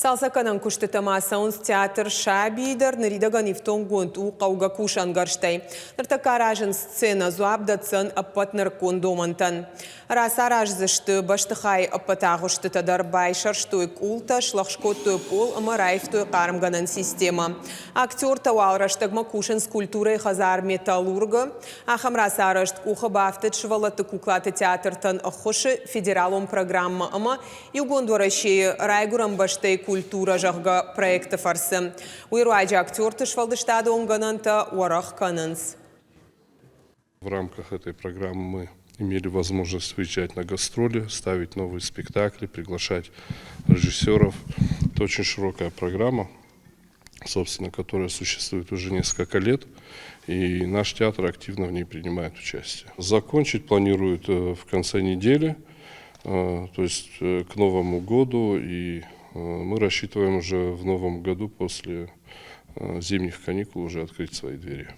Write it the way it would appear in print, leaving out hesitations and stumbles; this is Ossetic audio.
Цалцӕггӕнӕн куыстытӕ ма цӕуынц театр «Саби» дӕр ныридӕгӕн ифтонггонд у хъӕугӕ кусӕнгӕрзтӕй. Ныртӕккӕ аразынц сценӕ, дзуапп дӕтдзӕн ӕппӕт нырыккон домӕнтӕн. Рацараздзысты бӕстыхайы ӕппӕт агъуыстытӕ дӕр, байсӕрстой къултӕ, слӕгъз кодтой пъол ӕмӕ раивтой хъармгӕнӕн системӕ. Актертӕ уал рӕстӕгмӕ кусынц культурӕйы хӕдзар «Металлург»-ы. Ахӕм рацарӕзт къухы бафтыд сывӕллӕтты куклаты театртӕн ӕххуысы федералон программӕ ӕмӕ Иугонд Уӕрӕсейы райгуырӕн бӕстӕйы культурӕ, зӕгъгӕ, проекты фӕрцы. Уый руаджы актерты сфӕлдыстадон гӕнӕнтӕ уӕрӕх кӕнынц. В рамках этой программы мы имели возможность выезжать на гастроли, ставить новые спектакли, приглашать режиссеров. Это очень широкая программа, собственно, которая существует уже несколько лет, и наш театр активно в ней принимает участие. Закончить планируют э, в конце недели, э, то есть э, к Новому году, и мы рассчитываем уже в Новом году после зимних каникул уже открыть свои двери.